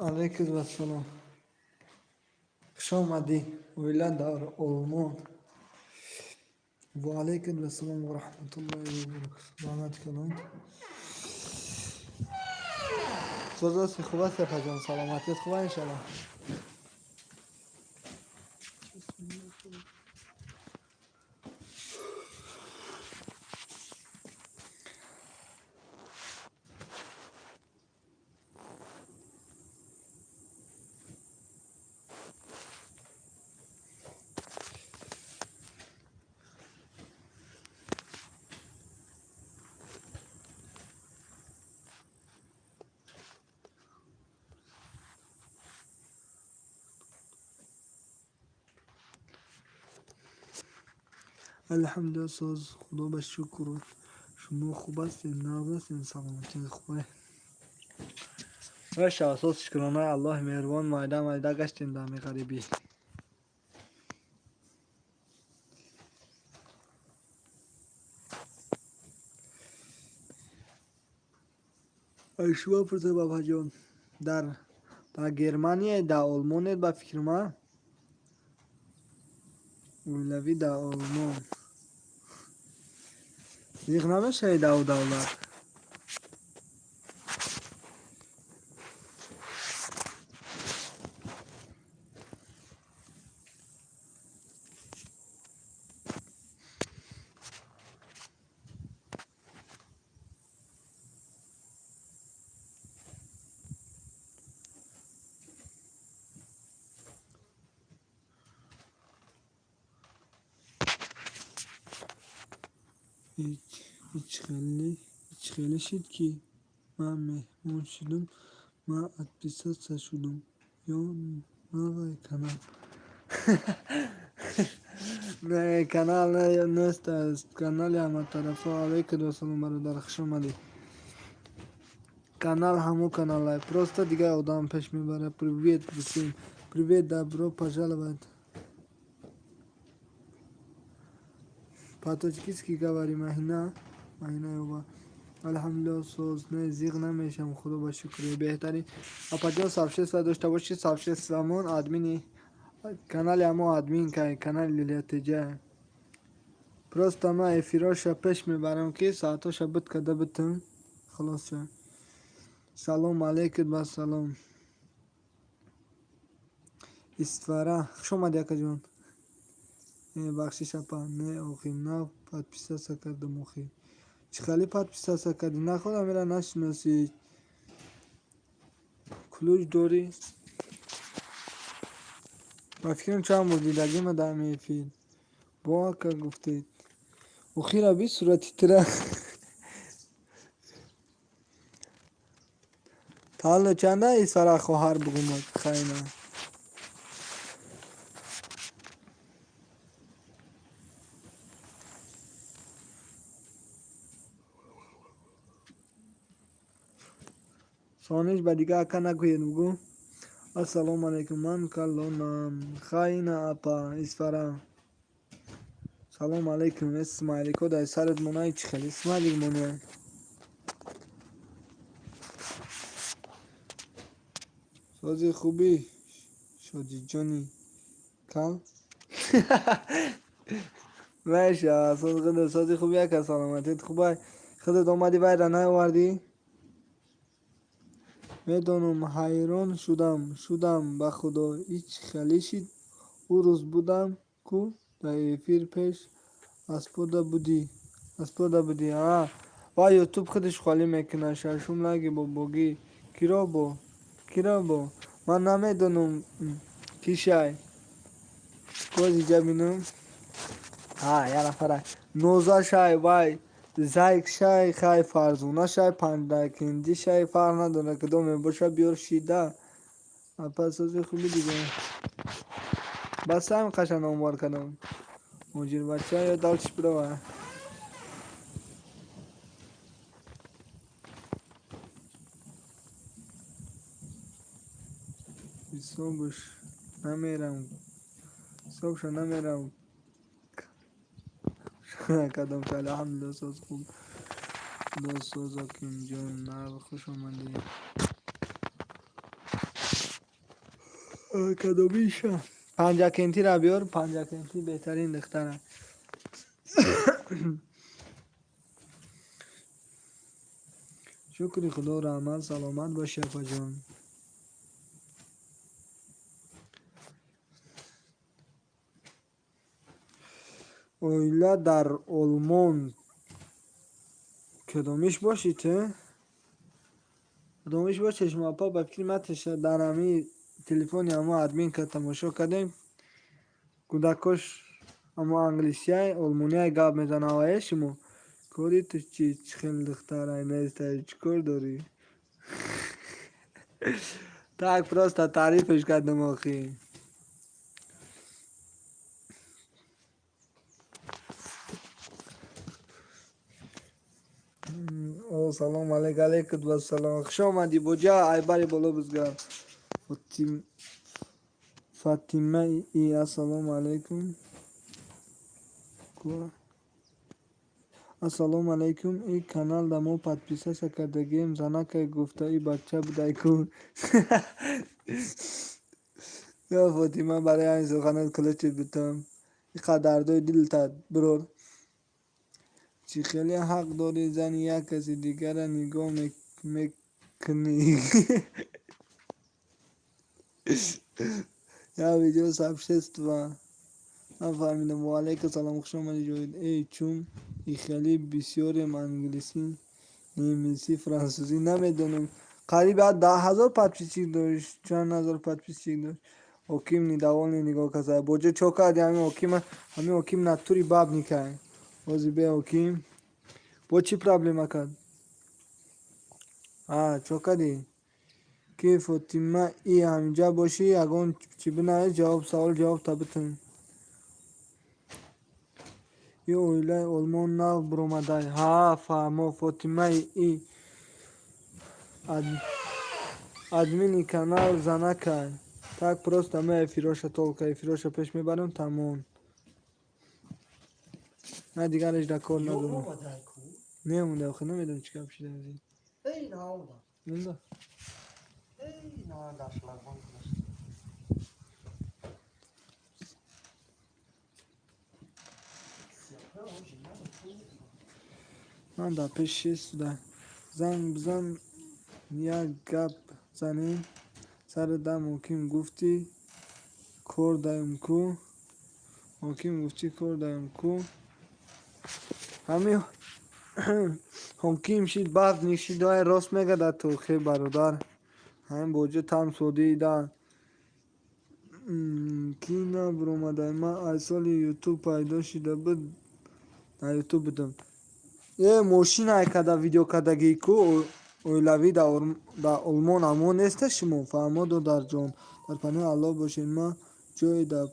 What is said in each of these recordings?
Алайкум ассалом. Хуш омадӣ. Оила дар Олмон. Ва алайкум ассалом ва раҳматуллоҳи ва баракатуҳ. Раҳмат калон. Соз ҳасти, хуб ҳасти, апаҷон? Саломатият хуба, иншаллоҳ. Алҳамдулилла, соз, Худо ба шукр. Шумо хуб ҳастед, нағз ҳастед, саломатият хуба? Бошад, соз, шукронаи Аллоҳи меҳрубон, майда майда гаштем дар ғарибӣ. Шумо пурсед, бабаҷон, дар ба Германия, дар Олмонед, ба фикри ман? Оилавӣ дар Олмон. Зиқ намешавӣ дар ӯ давлат? Ҳеҷ хеле шид, ки ман меҳмон шудум, ман отписаться шудум ё новый канал? Не, канал нест, канали ҳаматарафа. Алайкум ассалом, бародар, хуш омадӣ. Канал ҳамон каналай, просто дигар одам пеш мебарад. Привет всем, привет, добро пожаловать. По-таджикски говори, Маҳина, Маҳинаёва. Алҳамдулилло, соз, не, зиқ намешавам, Худо ба шукр. Беҳтарин. Апаҷон, сообщество дошта бошӣ, сообществомон админи канали ҳамо админ кай, канали Лилия Теҷа. Просто ман эфироша пеш мебарам, ки соатоша буд када битам. Халос шуд. Салом алейкум, ба салом. Истфара, хуш омадӣ, акаҷон. Бахшиш, апа, не, охи, нав подписаться кардам, охи. Чӣ хеле подписаться кардӣ? Наход амира нашиносӣ. Ключ дорӣ? Ба фикрам, чанд бор дидагима дар ҳамин эфир. Бо ака гуфтед. Охира би сурати тура. Таваллуд чанда, Исфара, хоҳар бугумад хайна? Сониш ба дигар ака нагӯед, бугӯ. Ассалому алайкум, ман калонам. Хайна, апа Исфара. Салом алайкум, смайлико дар сарат монай, чӣ хеле смайлик монай? Сози, хубӣ, Шодиҷони кал? Меша, соз, сози, хубӣ, ака, саломатият хубай? Худат омадӣ, вайра наовардӣ? Медонам, ҳайрон шудам, ба Худо, ҳеҷ хеле шид. Ӯ рӯз будам ку дар эфир, пеш аспода будӣ. А ва Ютуб худаш холӣ мекунад. Шашум лаги бобогӣ киро бо, киро бо, ман намедонам ки шай. Боз иҷа бинам. Ҳа, як нафара Ноза шай, вай Зайк шай, хай, Фарзона шай, Пандакинди шай, фарқ надорад, кадом мебошад, биёр шида. Апа, сози, хуби дига? Бас, ҳамин қаша номбар кардам. Муҷирбача ё дальше бирава. Ҳисобаш намерам, ҳисобша намерам. Кадом шай? Алҳамдулилла, соз, хуб, худо соз, Ҳокимҷон, нағз, хуш омадӣ. Кадомиша? Панҷакентира биёр, Панҷакентӣ беҳтарин духтара. Шукри Худо, раҳмат, саломат бошӣ, апаҷон. Оила дар Олмон кадомиш бошӣ ту? Кадомиш бошӣ шумо, апа? Ба фикри ман дар ҳамин телефони ҳамо админка тамошо кардем. Кӯдакош ҳамо англисияй, олмонияй гап мезанад. Авае шумо? Кори ту чӣ? Чӣ хел духтарай нестай? Чӣ кор дорӣ? Так просто таърифаш кардам охи. О, салом алейк, алейкум вассалом. Хуш омадӣ, боҷа, айбари боло бизгар. Фатима и ассалому алайкум. Ассалому алайкум. И канал да мо подписаться кардагием. Занакай гуфта и бача будай ку. Ё Фотима, барои ҳамин суханат кулучи битам. Иқа дардои дилта бирор. Чӣ хеле ҳақ дорӣ зани як каси дигара нигоҳ мекунӣ? Я видео сообщества нафаҳмидам. Ва алайкум салом, хуш омадӣ, Ҷовид. Эй, чун ихели бисёрем англисӣ, немисӣ, франсузӣ намедонам. Қариб 10 000 подписчик дошт, чанд ҳазор подписчик дошт. Ҳоким недовольный нигоҳ каса. Боҷа чо карди ҳамин ҳокима? Ҳамин ҳоким натури бабникай. Ози бе ҳоким. Бо чӣ проблема кард? А, чо кардӣ? Ки Фотима и ҳаминҷа бошӣ, ягон чӣ бинавис, ҷавоб савол ҷавоб та битун. И оилаи Олмон нав биромадай. Ҳа, фаҳмо, Фотимаи и админи канал занакай. Так просто ма эфироша толка эфироша пеш мебарам, тамом. На дигараш да кор надорам. Немонда, охи намедонам чӣ гап шуда аз ин. Эй, наомада. Монда. Эй, на дар шлагбаум гузашт. Ман дар пеши шест занг бизан, як гап занем. Сари дам ҳоким гуфтӣ кор даем ку. Ҳоким гуфтӣ кор даем ку. Ҳамин ҳоким шид, баъд нишид, ай рост мегардад ту хе бародар. Ҳамин боҷа там содида. Ки набуромадай? Ман аз соли ютуб пайдо шида буд, дар ютуб будам. Э, мошинай када видео кардагӣ ку оилавӣ дар Олмон ҳамо неста шумо? Фаҳмо, додарҷон. Дар паноҳи Аллоҳ бошед. Ман ҷое дар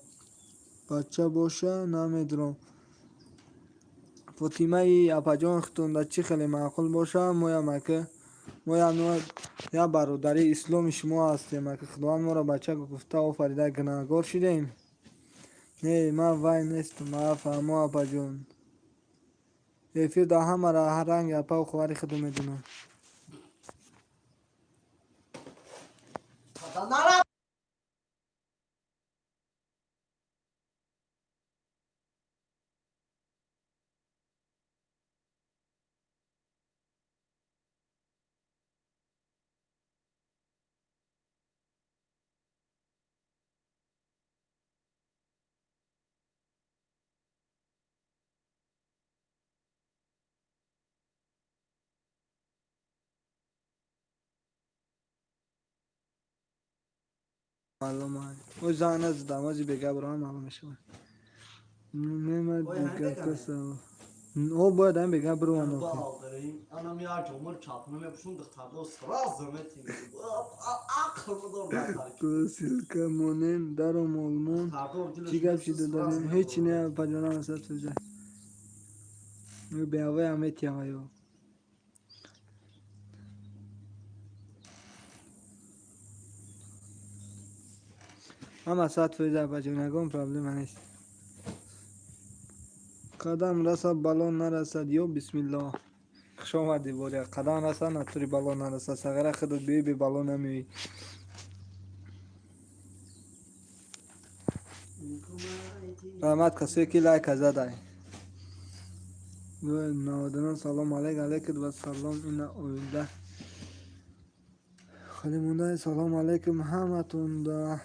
бача боша намедурам. Фотимаи апаҷон, худтон дар чӣ хеле маъқул боша, моям ака моям як бародари исломи шумо ҳастем. Ака Худованд моро бача гуфта офарида, гунаҳгор шудем? Не, ман вай нестам. А, фаҳмо, апаҷон. Эфир дар ҳамаро ранги апаву хоҳари худо медонам. Нара. Маълум ой занг назадам, ози бега бароам маълум мешавад. Нема дигар каса. О, бояд ҳамин бега бированд охи. Анам як ҷомир чапна мепӯшум, духтардо сразу метим. Ақл надор. Ссылка монем, даром Олмон. Чӣ гап шида додем? Ҳечи не, апаҷонам, асад физа. Беҳавоям метиҳам ё. Ҳама 100%, апаҷон, ягон проблема нест. Қадам расад, бало нарасад, ё бисмиллоҳ. Хуш омадӣ, боря. Қадам расад, натури бало нарасад. Сағира худат биёй, бебало намеоӣ. Раҳмат касое ки лайка задай. 99 салом алейк, алейкум вассалом. Ина оила холӣ монда. Салом алейкум ҳаматонда.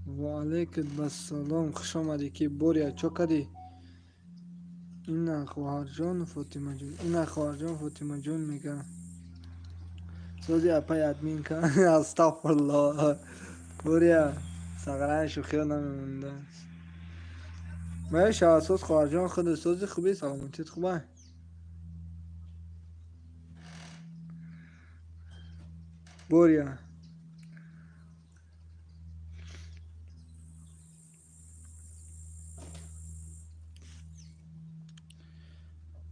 Ва алейкум вассалом. Хуш омадӣ ки боря чо кардӣ? Ина хоҳарҷон Фотимаҷон, ина хоҳарҷон Фотимаҷон мега. Сози апай админка. Астағфируллоҳ. Боря сағран шӯхиё намемонда. Меша асос хоҳарҷон худ сози хуби, саломатит хуба. Боря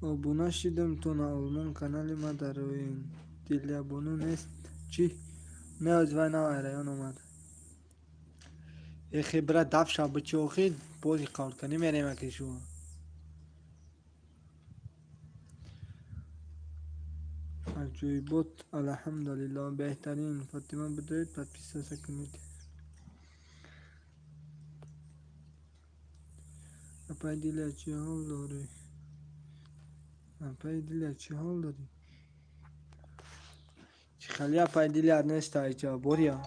обуна шидам то на олмон канали ма дароен. Дилябону нест чӣ? Не, оз вай навай район омад. Эхе бира дафша бичи охи бози қаврканӣ мерем аки шумо. Аҷоибот, алҳамдулиллоҳ, беҳтарин. Фотима бидоед подписаться кунед. Апай Дилия чӣ ҳол дорӣ? Апай Дилия чӣ ҳол дорӣ? Чӣ хали апай Дилия нест айҷа боря?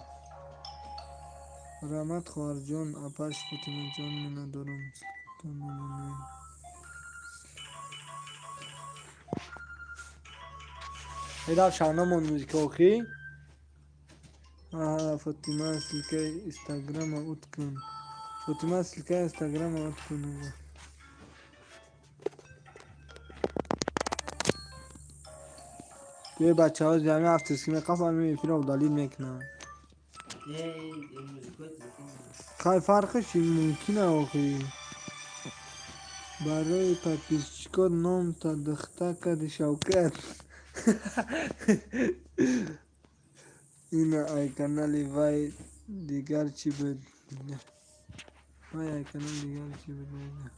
Раҳмат хоҳарҷон, апаш Фотимаҷон миннатдорам. Эдав шаҳномон музика охи. Фотима ссылкаи инстаграма ут кун. Фотима ссылкаи инстаграма ут кун. Биёй бачаҳо ҷамъи авторский меқафам эфира удалить мекунам. Хай фарқиш мумкина охи. Барои подписчикот номта духта кади Шавкат. Ина ай канали вай дигар чӣ буд? Вай ай канал дигар чӣ буд?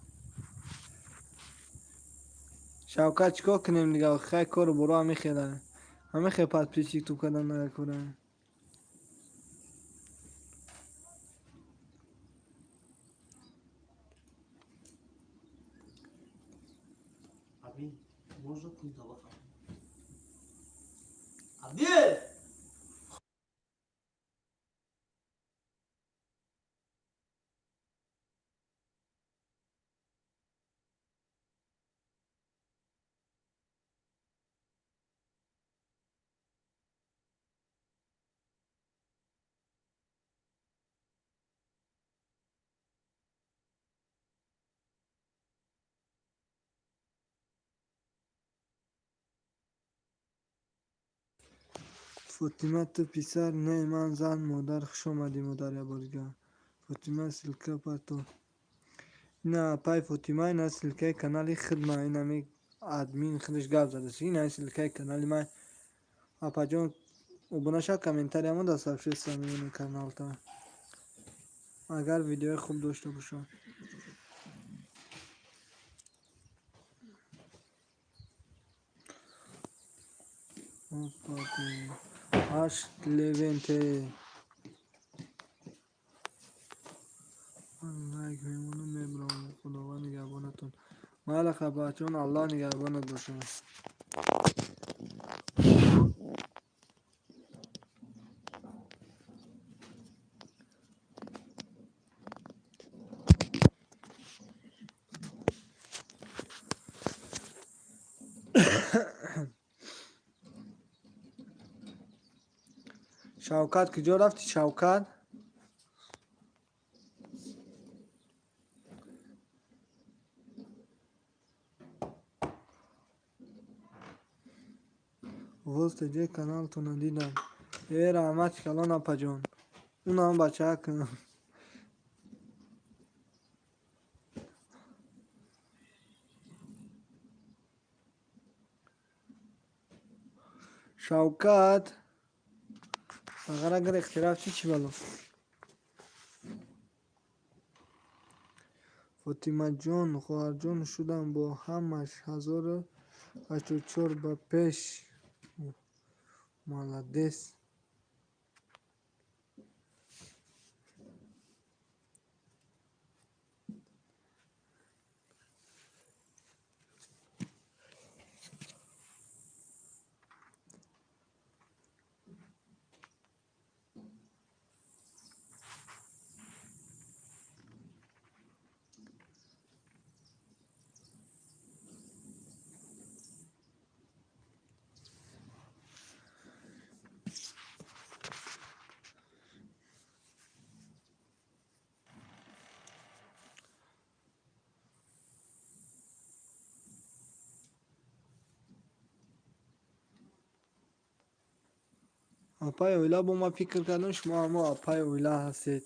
Шавкат чӣ кор кунем дигар? Хай кору боро ҳамихела. Ҳамихе подписчик ту кардан накора. Админ, можно пункт бахам? Админ! Фотима ту писар не, ман зан. Модар хуш омадӣ модар яборга. Фотима ссылка парто. Ина апай Фотима, ина ссылкаи канали хидма, инами админ худаш гап задааст. Ина ссылкаи канали ман. Апаҷон обуна шав, комментариямо дар сообщество мемонем каналта. Агар видеои хуб дошта бошад. Ҳашт левенте. Лайк мемонам мебарам. Худованд нигаҳбонатон. Майла бачаҳон, Аллоҳ нигаҳбонат бошад. Шавкат куҷо рафтӣ Шавкат? Овоз теҷаи каналтонро дидам. Э раҳмат калон апаҷон. Унам бачаак. Шавкат Агар агар ихтираф чӣ бало? Фотимаҷон хоҳарҷон шудам бо ҳамаш 1084 ба пеш. Молодец. Апаи оила, бо ман фикр кардам, шумо ҳамо апаи оила ҳастед.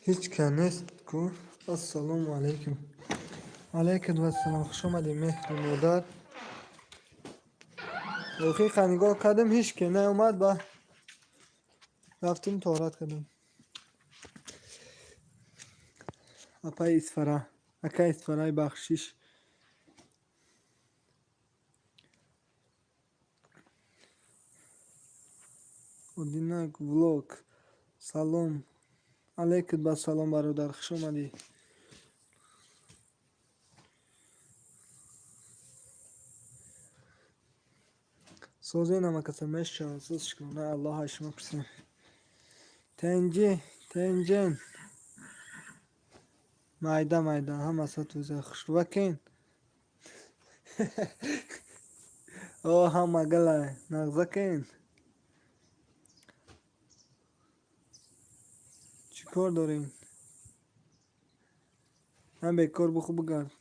Ҳеҷ ка нест ку. Ассалому алайкум. Алайкум вассалом. Хуш омадӣ, меҳри модар. Ҳақиқа нигоҳ кардам, ҳеҷ ке наомад, ба рафтим, тоҳорат кардам. Апаи Исфара, акаи Исфараи, бахшиш. Одинак влог. Салом. Алайкум басалом, бародар, хуш омадӣ. Созен ҳамакаса мешавад, соз шукрона Аллоҳ, аз шумо пурсем. Тенҷи, тенҷен. Майда майда, ҳамаса тӯза хушрӯвакен. О, ҳама гала нағзакен. Чӣ кор дорем? Ҳам бекор буху бигард.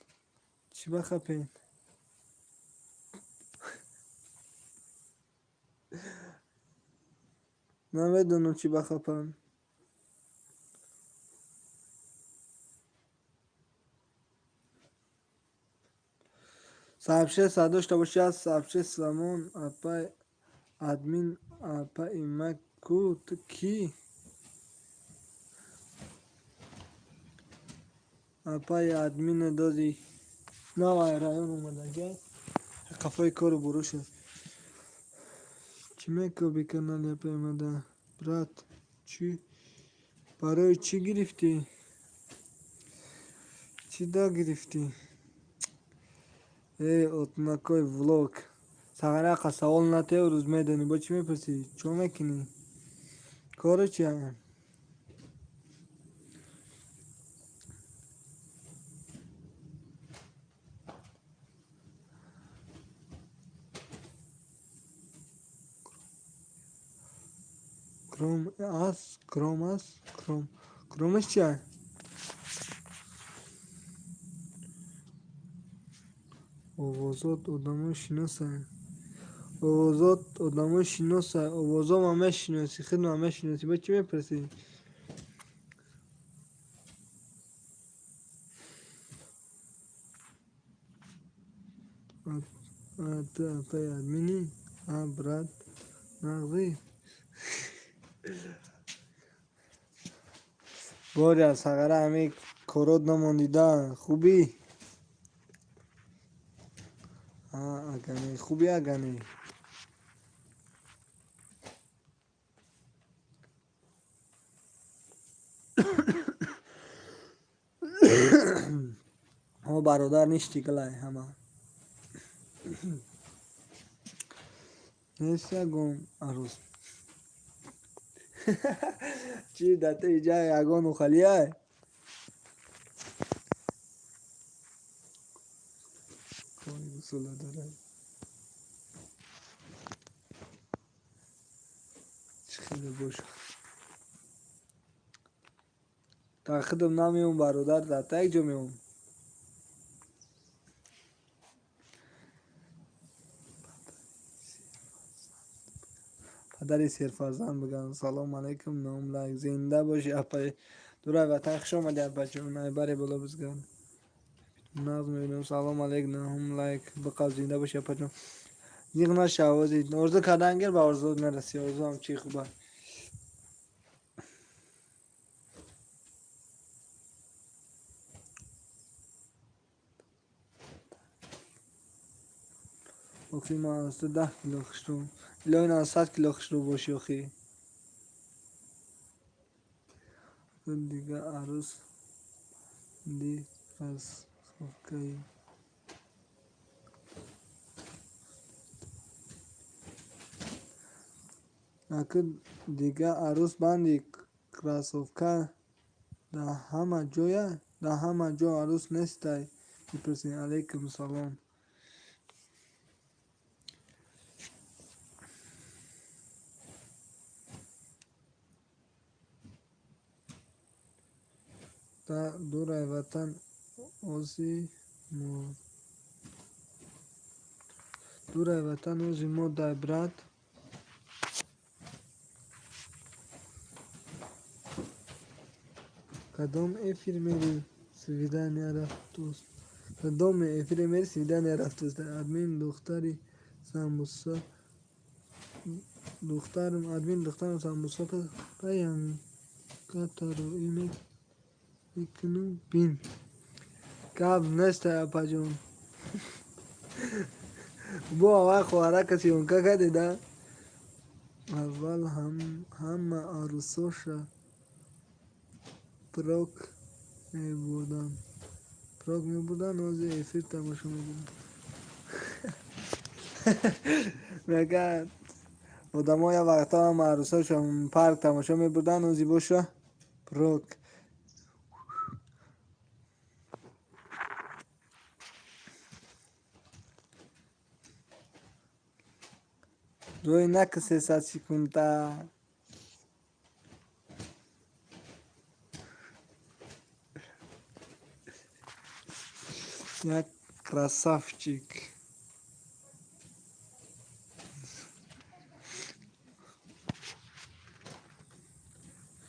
Чӣ бахапен? Намедонам, чӣ бахапам. Сообщество дошта боши аз сообщество мон, апай админ, апаи ма ку, ту кӣ? Апаи админа дози навай район омадагиай. Қафои кору буруша. Чӣ мекоби канали апаймада? Брат, чӣ? Барои чӣ гирифтӣ? Чӣ да гирифтӣ? Эй, отнакой влог. Сағарақа савол натеу рӯз медонӣ. Бо чӣ мепурсӣ? Чо мекунӣ? Кору чия? Кром аст, кром аст, кром. Кромаш чия? Овозот одамо шиносанд. Овозот одамо шиносанд. Овозо ма мешиносӣ, худ ма мешиносӣ. Бо чӣ мепурсӣ? Ту апай админӣ? А, брат, нағзӣ? Бори аз сағара ҳамин корот намондида. Хубӣ? А, агане, хубӣ агане? Ҳо бародар ништи гилай ҳама. Нест ягон арӯс. Чӣ дар таи ҷай ягон ухалияй? Кори гусула дорад. Чӣ хеле бошад. Дар худам намеом бародар, дар та як ҷо меом. Падари серфарзанд биган. Салом алайкум, ном лайк. Зинда бошӣ апай. Дурай ватан хуш омадӣ апаҷон. Ай баре боло бизган. Нағз мебинам. Салом алайк, ном лайк. Биқаб зинда бошӣ апаҷон. Зиғ наша овози. Орзу кардан гир ба орзуот мерасӣ. Орзуам чӣ хуба. Охи ман аз ту 10 кило хушрӯ. Илоҳи аз 100 кило хушрӯ бошӣ охи. Дига арӯс ди красовкаи. Аку дига арӯс банди красовка дар ҳама ҷоя? Дар ҳама ҷо арӯс нестай? Мепурсӣ. Алайкум салом. Дурай ватан ози мо. Дурай ватан ози мо дай брат. Кадом эфир мери свидания рафтуст? Кадом эфир мери свидания рафтуст? Админ духтари самбуса духтарам админ духтарам самбуса паянкатаро мекунам бин. Гап нестай апаҷон. Бо аввал хоҳарака съёмка кардеда? Аввал ҳама арӯсоша прок мебурданд. Прок мебурданд, ҳозир эфир тамошо мекунанд. Мегӯяд одамо як вақтҳо ҳама арӯсошон парк тамошо мебурданд, ҳозир боша прок. Рӯй нака 300 секунда. Як красавчик.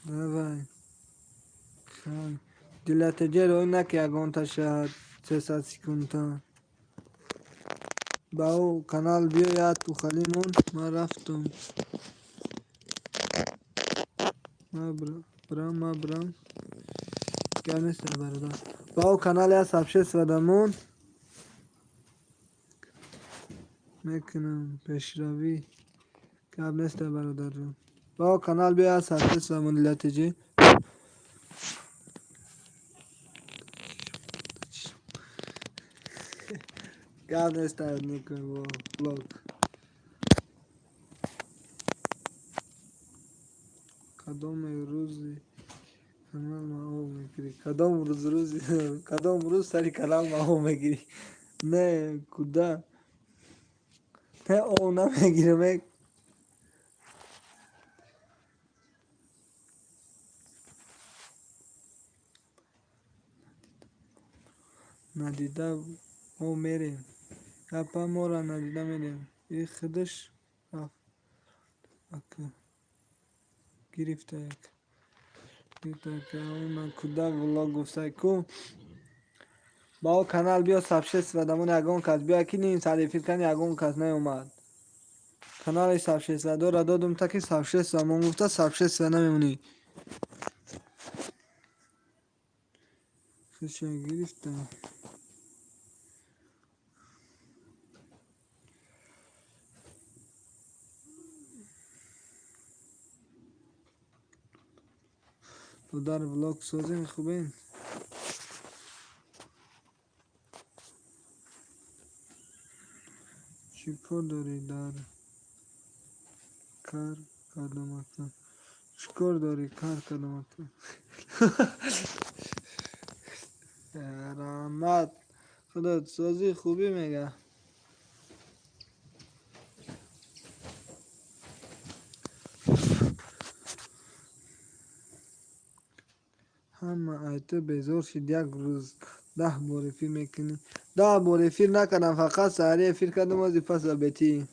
Давай. Дилатаҷа рӯй нака ягонташа 300 секунда. Ба ӯ канал биёяд ухалимон. Ман рафтум. Ман брам. Гап нест бародар. Ба ӯ канал як сообщество дамон. Мекунам пешравӣ. Гап неста, бародарҷон. Ба канал биё, сообщество миллатиҷи. Гап неста, никун блог. Кадоме рӯзи канал маъов мегирӣ? Кадом рӯз, рӯзи кадом рӯз сари канал маъов мегирӣ? Не, куда? Не, ов намегирам. Э, надида мо мерем. Гапа моро надида мерем. И худаш рафт. Ака гирифта як. Куда влог гуфтай ку? Ба о канал биё, сообщество дамон ягон кас биё, ки ним саат эфир кани, ягон кас наёмад. Канали сообщество дора додум, та ки сообщество мон гуфта, сообщество намемонӣ. Худша гирифта. Додар, влог созем, хубен? Чӣ кор дорӣ дар кар кардамака? Чӣ кор дорӣ кар кардамака? Раҳмат, худот созӣ, хубӣ, мега. Ҳама ай ту безор шид, як рӯз 10 бор эфир мекунӣ. 10 бор эфир накардам, фақат саҳарӣ эфир кардам, ози пас обедӣ.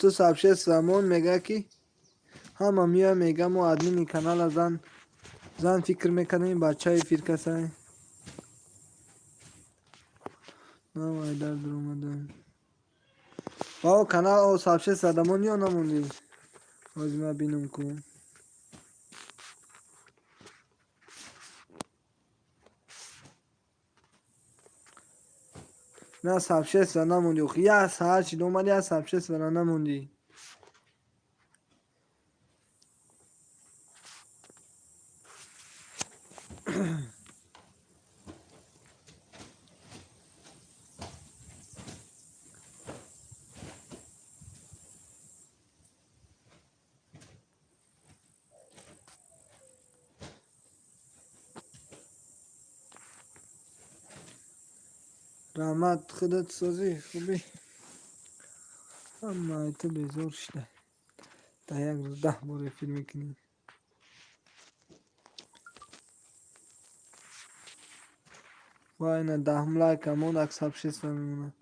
Ту сообщество мон, мега, ки ҳама меояд, мега, мо админи канала зан зан фикр мекардем, бача эфир касай. Навай дар дуромадам. Бао канал о сообщество дамон ё намондӣ? Ҳозир ман бинам ку. На, сообщество намондӣ. Охи як саат шид омади, як сообществора намондӣ. Раҳмат, худат созӣ, хубӣ? Ҳама ай ту безор шуда. Дар як рӯз 10 бор эфир мекунӣ. Ва ина даҳум лайка монд, як сообщество мемонад.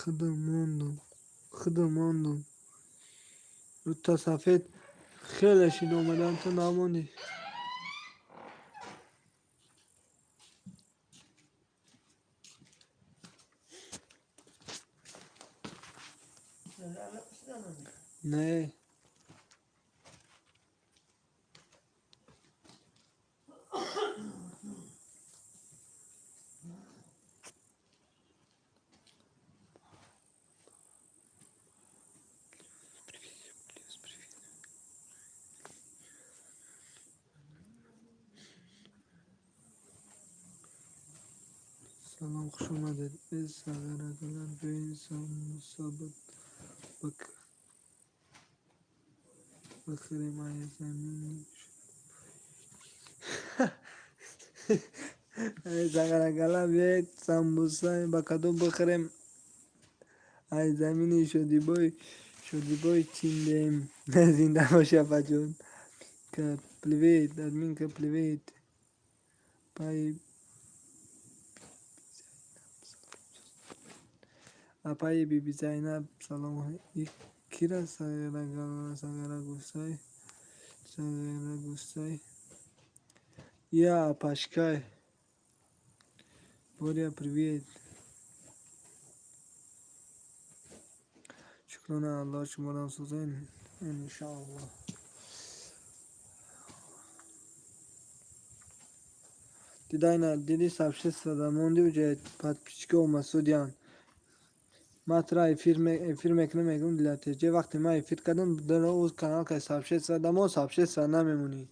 Худо мондум, худо мондум. Дута сафед хеле шид омадан, ту намондӣ. Не. Салом, хуш омадед. Э, сағиракалар, биёед, самбуса бихӯрем ай замини. Эй, сағиракалар, биёед, самбуса ба кадом бихӯрем, ай замини Шодибой чиндем. Зинда боши, апаҷон. Привет, админка, привет. Апаи Биби Зайнаб салом. Кира сағира гуфтай? Сағира гуфтай. Я апашкай. Боря, привет. Шукрона Аллоҳ, шуморам созен. Иншоаллоҳ. Дидайна, диди сообщество монди уҷа подписчико омасудиян. Ман тура эфир мекунам, мегӯм дилатеҷе вақте ман эфир кардам, ӯ канал кай сообщество дамо сообщество намемонӣ.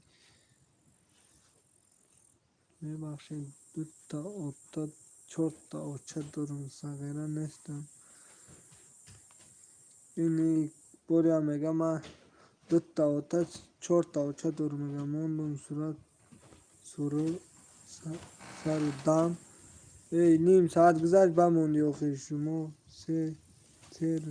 Мебахшед, дута ота, чорта оча дорам, сағира нестам. Ини боря мега ман дута ота, чорта оча дорам, мега мондум сурат суру сару дам. Эй, ним соат гузашт ба монди охир шумо се тер.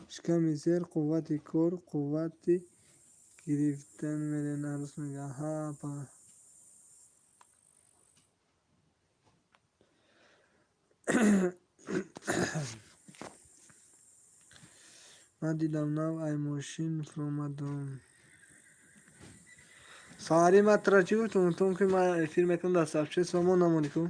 Шиками зер қуввати кор, қуввати гирифтан мерен арӯс мега. Ҳа, апа. Ман дидам нав ай мошин фуромадам. Саҳарӣ ман тура чӣ гуфтам? Гуфтам ки ман эфир мекунам дар сообщество мо намонӣ ку.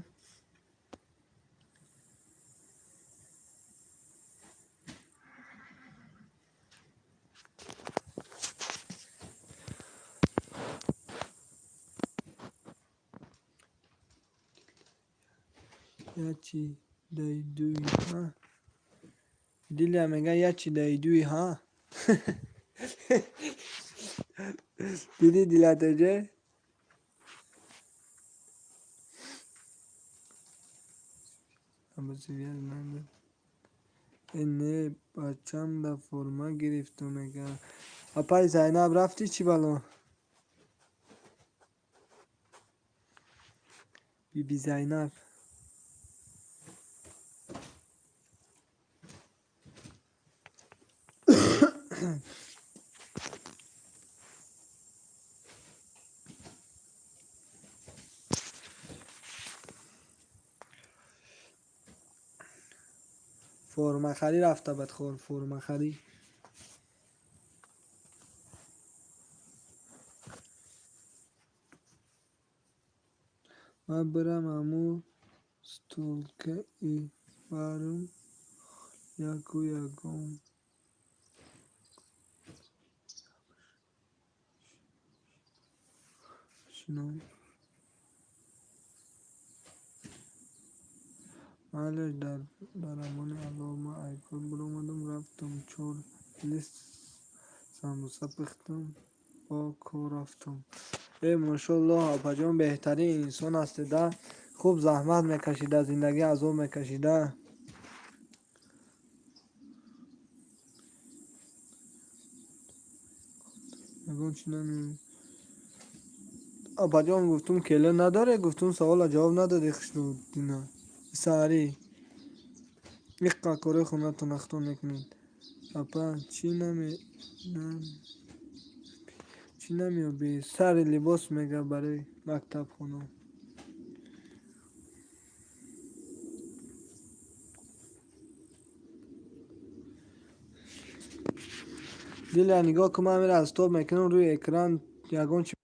Ячи дайдуи ҳа. Дилия мега ячи дайдуи ҳа. Диди дилатеҷе? Э не, бачам да форма гирифту мега. Апаи Зайнаб рафтӣ чӣ бало? Биби Зайнаб. Формахарӣ рафта бад хор, формахарӣ. Ман бирам аму столкаи барм яку ягон. Шином. Майлаш дар амони Аллоҳ, ман айкор баромадам, рафтам чор лист самбуса пухтам, бо кор рафтам. Э, мошоаллоҳ, апаҷон беҳтарин инсон ҳастеда. Хуб заҳмат мекашида, зиндагӣ азоб мекашида. Ягон чи нами. Апаҷон гуфтум келин надоре, гуфтум савола ҷавоб надоди хушнуддина. Саҳарӣ. Иққа кори хонатон ахтон мекунед. Апа, чӣ намеёбӣ? Сари либос мега барои мактабхона. Дилия нигоҳ кун, ман мера стоп мекунам рӯи экран ягон чи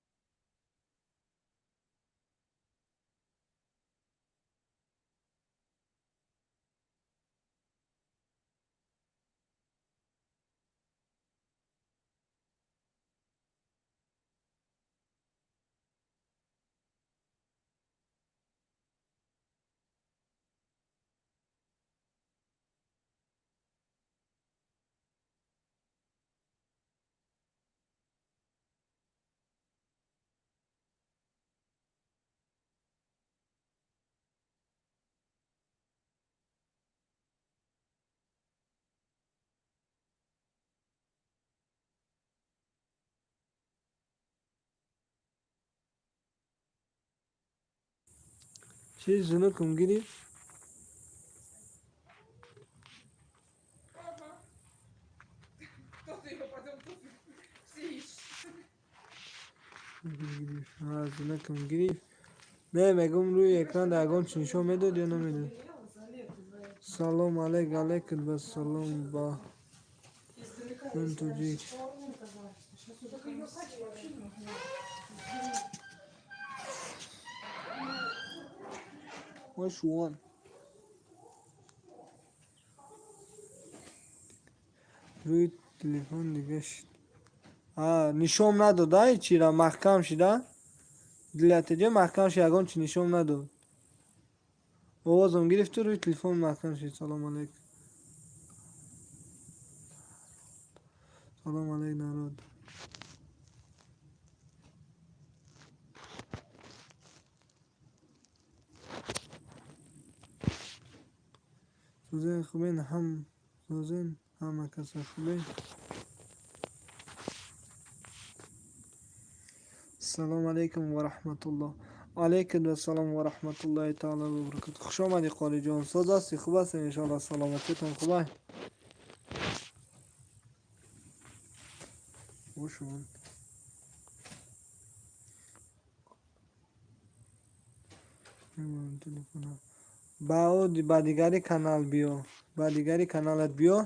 чиз зунукум гирифт. Зинакам гирифт. Не, мегум рӯи экран дар ягон чи нишон медод ё намедод? Салом алейк, алейкум ба салом ба ман тоҷик. Шуон. Рӯи телефон дига шид. Нишон надод, ай чира маҳкам шида? Дилатаҷа маҳкам шид, ягон чи нишон надод. Овозам гирифту рӯи телефон маҳкам шид. Салом алейкум. Салом алейк, народ. Созен хубен ҳам созен ҳама каса хубен. Салом алейкум ва раҳматуллоҳ. Алейкум ассалом ва раҳматуллоҳи таала ва баракатуҳ. Хуш омадӣ Қолиҷон. Соз ҳастӣ? Хуб ҳастем иншоаллоҳ. Саломатиятон хуб ай? Бошон. Ба дигари канал биё. Ба дигари каналат биё.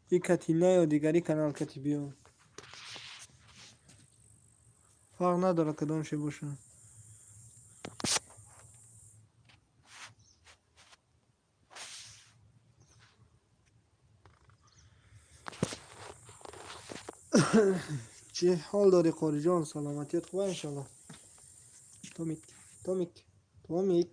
И кати наё, дигари канал кати биё. Фарқ надорад кадомше боша. Чӣ ҳол дорӣ Қориҷон? Саломатият хуб иншоаллоҳ. Томик, Томик, Томик.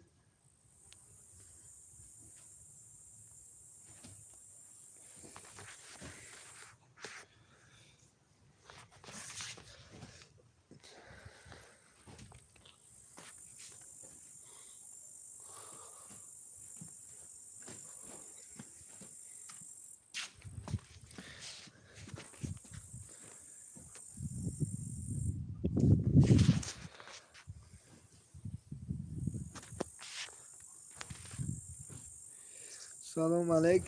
Салом алейк,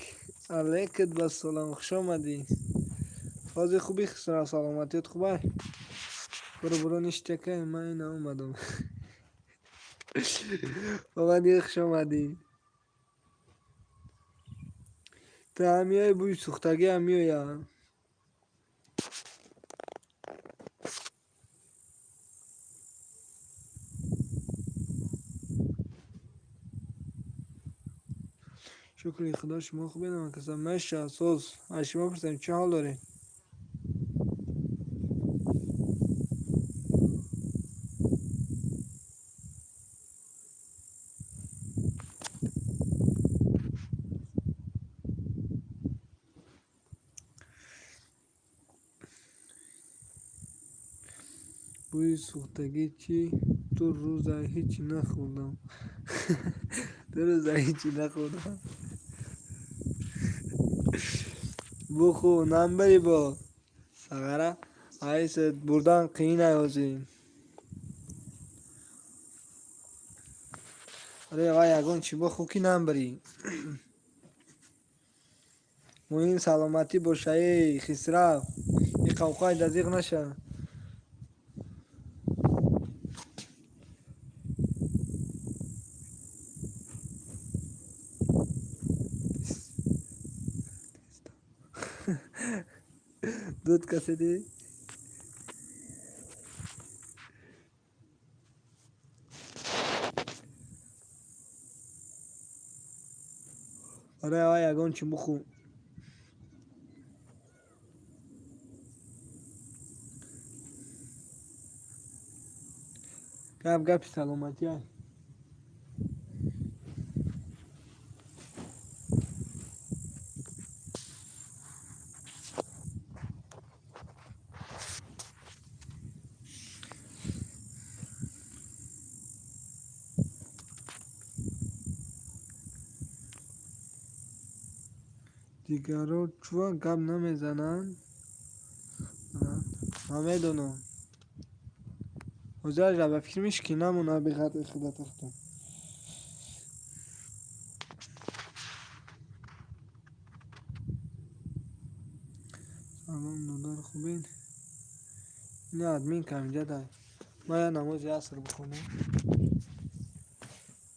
алейкат ба салом, хуш омадӣ. Ҳозир хубӣ Хисрав, саломатият хуб ай? Буро буро ништяка, ман ина омадам. Омадӣ, хуш омадӣ. Ту ҳам меои, бӯи сӯхтагӣ ҳам меояд. Шукри Худо, шумо хубед ҳамакаса? Маша, соз. Аз шумо пурсем, чӣ ҳол доред? Бӯи сӯхтагӣ чӣ? Ду рӯза ҳеҷ нахӯрдам. Ду рӯза ҳеҷ нахӯрдам. Бухӯ, намбари бо. Сағара, айсет бурдан қиин ай ҳозир. Аре вай ягон чӣ бихӯ ки намбарӣ. Муҳим саломатӣ боша эй Хисрав. И қавқай дазиқ наша. Дуд каседи? Аре вай ягон чӣ бихӯ. Гап гапи саломатӣ ай. Дигарро чӯ гап намезананд? Намедонам. Ҳозир ба фикр мешӣ ки намона бехатри худа тахта. Салом додар, хубед? Ина админ камиҷа дай. Ман я намози аср бихонам.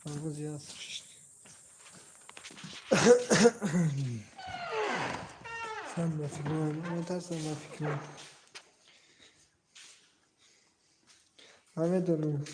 Намози аср. Сан ба фикрам, метарсам ба фикрам. Намедонам.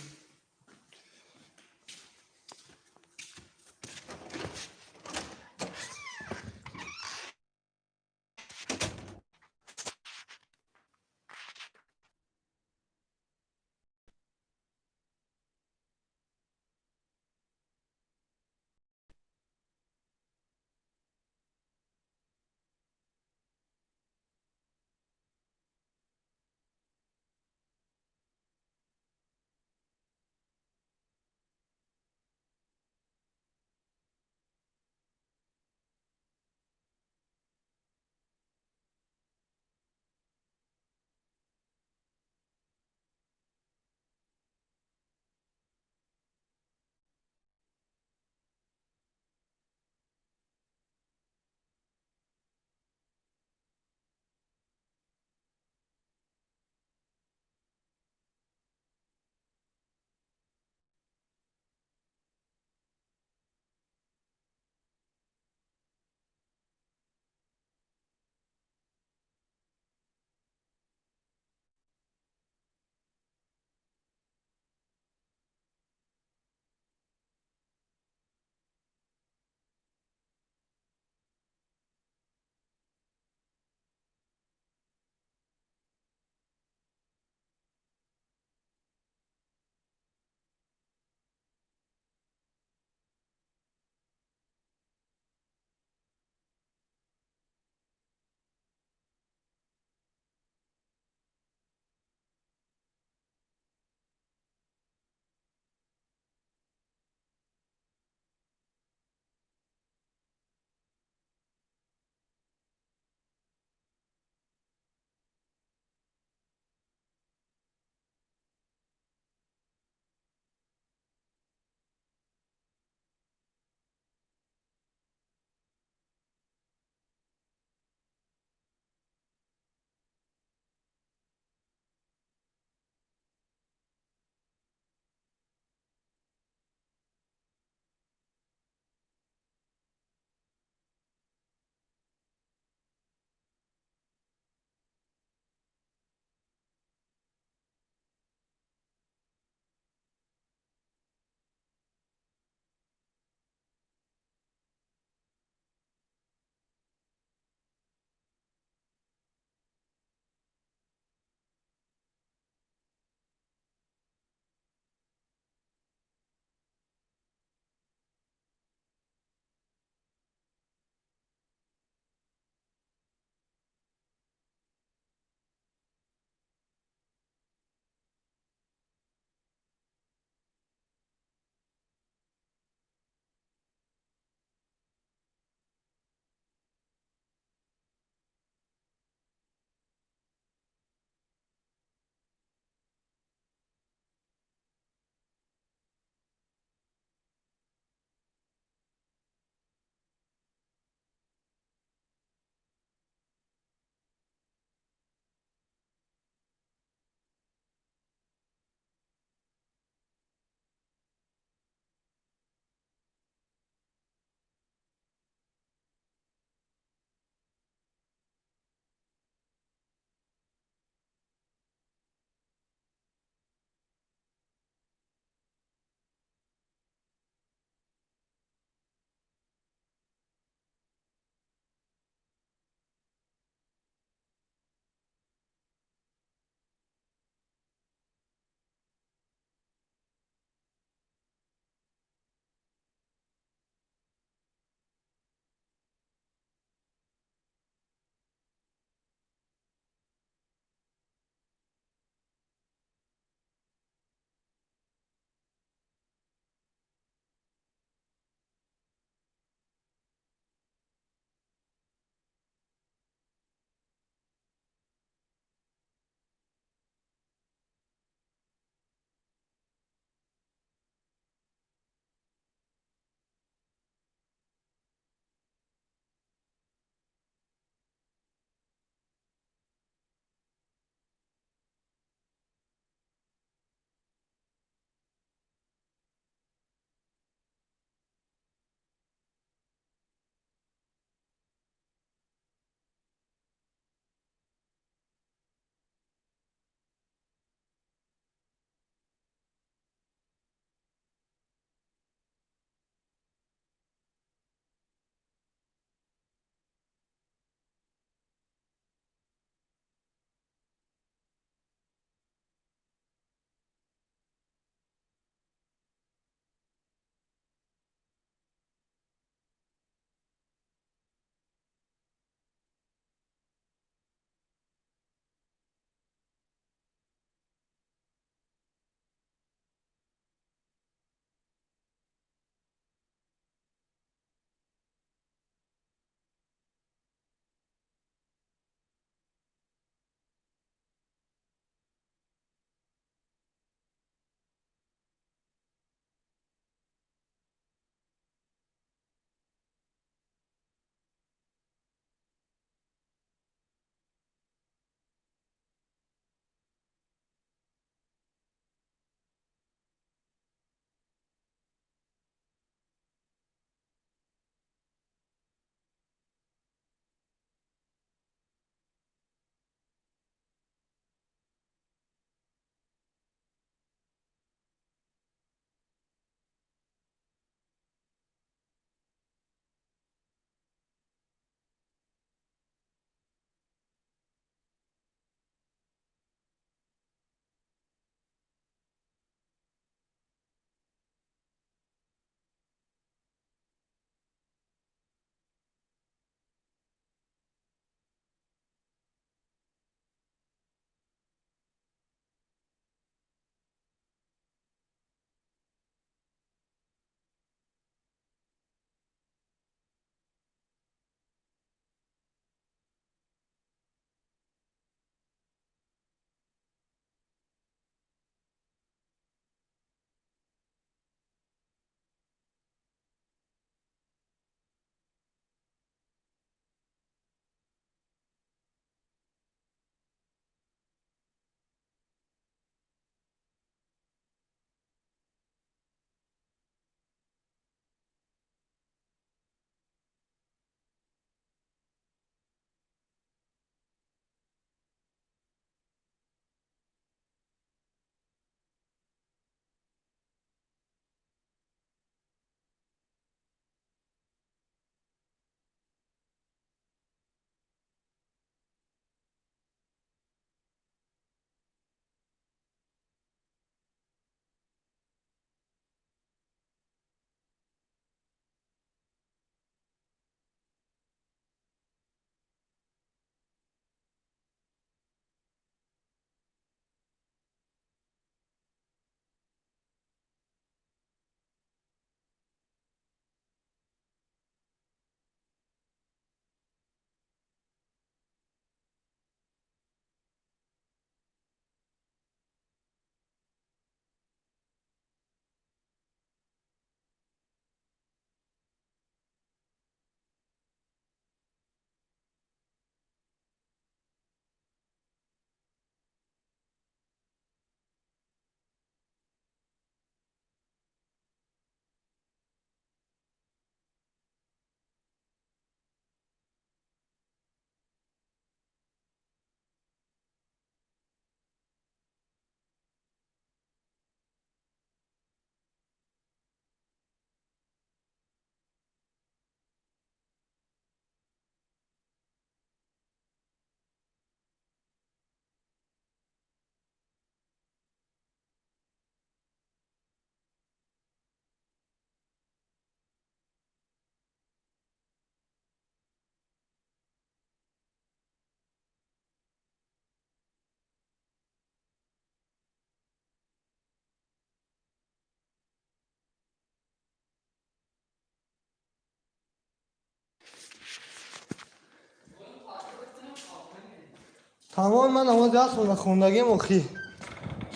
Тамом, ман намози асрро хондагим охи.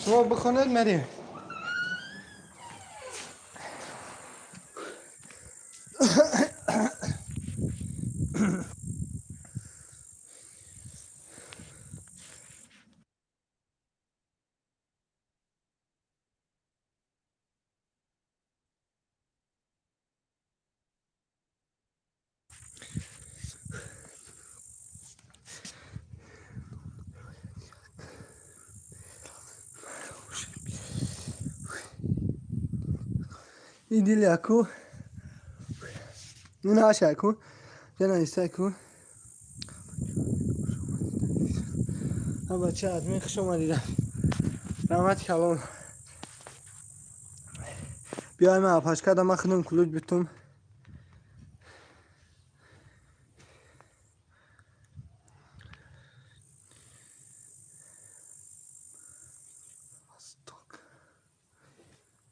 Шумо бихонед, мерем. И дили аку. Ин аку. Ҷана ку. Бача админ, хуш омадида. Раҳмати калон. Биёй, ман апашкада, ман худам ключ битум.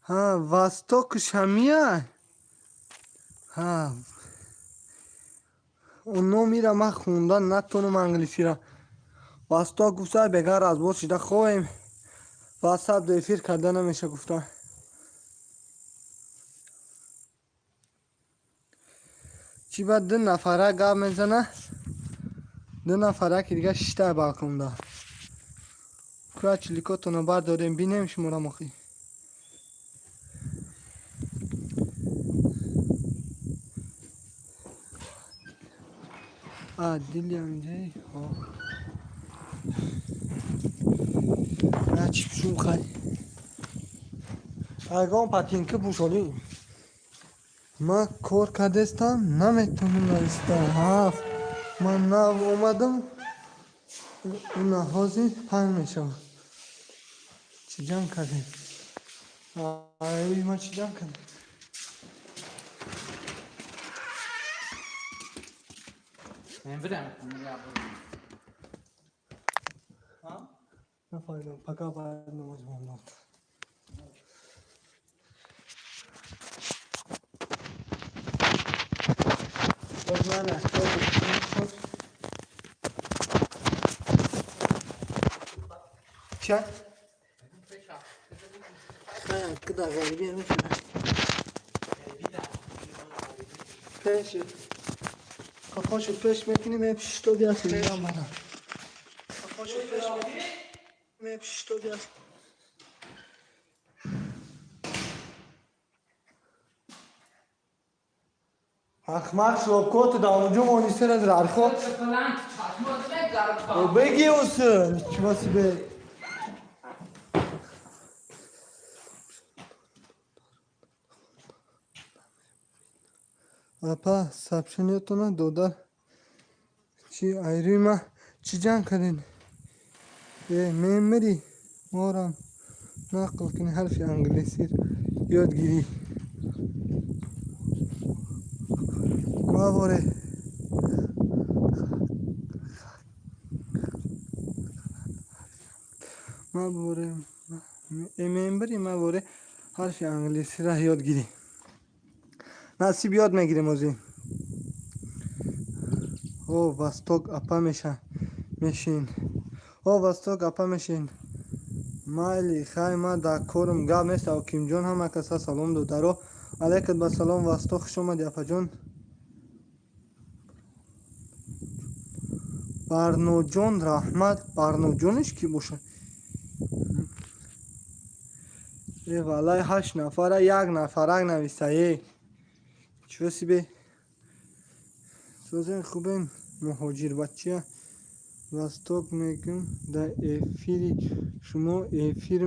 Ҳа, Восток шамия. Ҳа. Номира ман хондан натонам англисира. Восток гуфта, бегар разбор шида хоҳем. Ватсап эфир карда намеша гуфта. Чӣ ба ду нафара гап мезана? Ду нафара ки дига шишта балконда. Кура чиликотонро бардорем, бинем шуморо мохӣ. А, дили амҷай. Ҳо. На чӣ пушум хай. Ягон патинка пӯшолӣ. Ман кор кардестам, наметонам навистам. Ҳафт. Ман нав омадам. Уна ҳозир панҷ мешавад. Чӣ ҷамъ кардем? Ай, ман чӣ ҷамъ кардем? Мен бирам. Нафаҳмидам, пока баъд намоз мондам. Боз ман аз ча? Куда ғарибӣ мешавад? Пеш. Қафошо пеш мекунем, мепишто биаст инҷа мана. Қафошо пеш мекунем, мепишто биаст. Ахмақ, шлопкоту да онҷо монисера архо. Беги усы, ничего себе. Апа, сообщениятона додар. Чӣ айрӯи чӣ ҷанг кардед? Э, мемири морам нақл кунӣ, ҳарфи англисир ёд гирӣ. Маворе. Маворе. Мембири маворе ҳарфи англисира ёд гирӣ. Насиб, ёд мегирем озӣ. О, Восток апа меша. Мешин. О, Восток апа мешин. Майли, хай, ма дар корум, гап нест. Ҳокимҷон, ҳама каса салом, додаро. Алайкум ба салом, Восток, хуш омадӣ, апаҷон. Барноҷон, раҳмат. Барноҷониш кӣ бошад? Э, валлай, ҳашт нафара як нафарак нависта. Э. Чего себе? Созен, хубен, муҳоҷирбача. Восток мегӯм, дар эфири шумо эфир